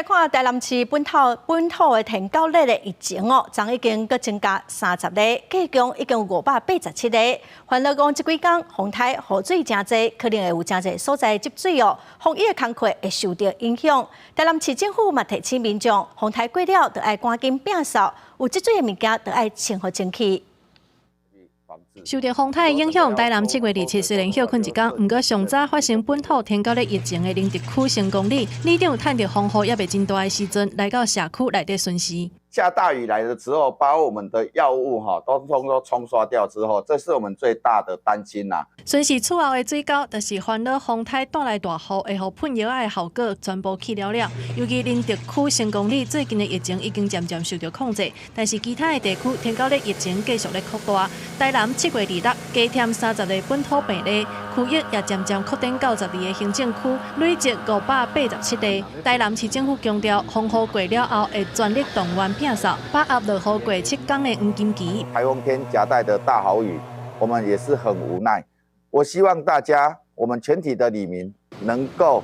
來看台南市本土的天狗癩的疫情哦，昨已經閣增加30例，計共已經587例。煩惱講這幾工風颱雨水誠濟，可能會有誠濟所在積水哦，防疫的工課會受著影響。台南市政府嘛提醒民眾，風颱過了，著愛趕緊摒掃，有積水的物件，著愛清予清氣。受著風颱影響，台南7月27雖然歇睏一工，毋過上早發生本土天狗癩疫情的寧德區成功里，里長趁著風雨猶未真大的時陣，來到社區內底巡視。下大雨來的時候，把我們的藥物哈都通都沖刷掉之後，這是我們最大的擔心啦。巡視厝後的水溝，就是煩惱風颱帶來大雨會予噴藥仔的效果全部去了了。尤其寧德區成功里最近的疫情已經漸漸受著控制，但是其他的地區天狗癩疫情繼續咧擴大。台南7月26加添30例本土病例，區域也漸漸擴展到12個行政區，累積587例。台南市政府強調，風雨過了後會全力動員摒掃，把握落雨過7工的黃金期。颱風天夾帶的大豪雨，我們也是很無奈。我希望大家，我們全體的里民能夠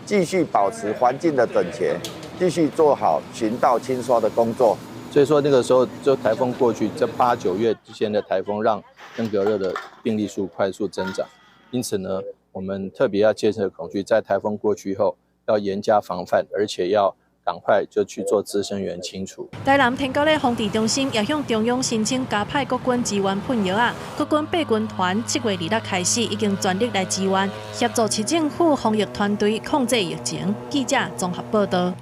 繼續保持環境的整潔，繼續做好巡道清刷的工作。所以說那個時候就颱風過去，這8、9月之間的颱風讓登革熱的病例數快速增長，因此呢，我們特別要戒慎恐懼，在颱風過去後要嚴加防範，而且要趕快就去做孳生源清除。台南天狗癩防治中心也向中央申請加派國軍支援噴藥仔，國軍八軍團7月26開始已經全力來支援，協助市政府防疫團隊控制疫情。記者綜合報道。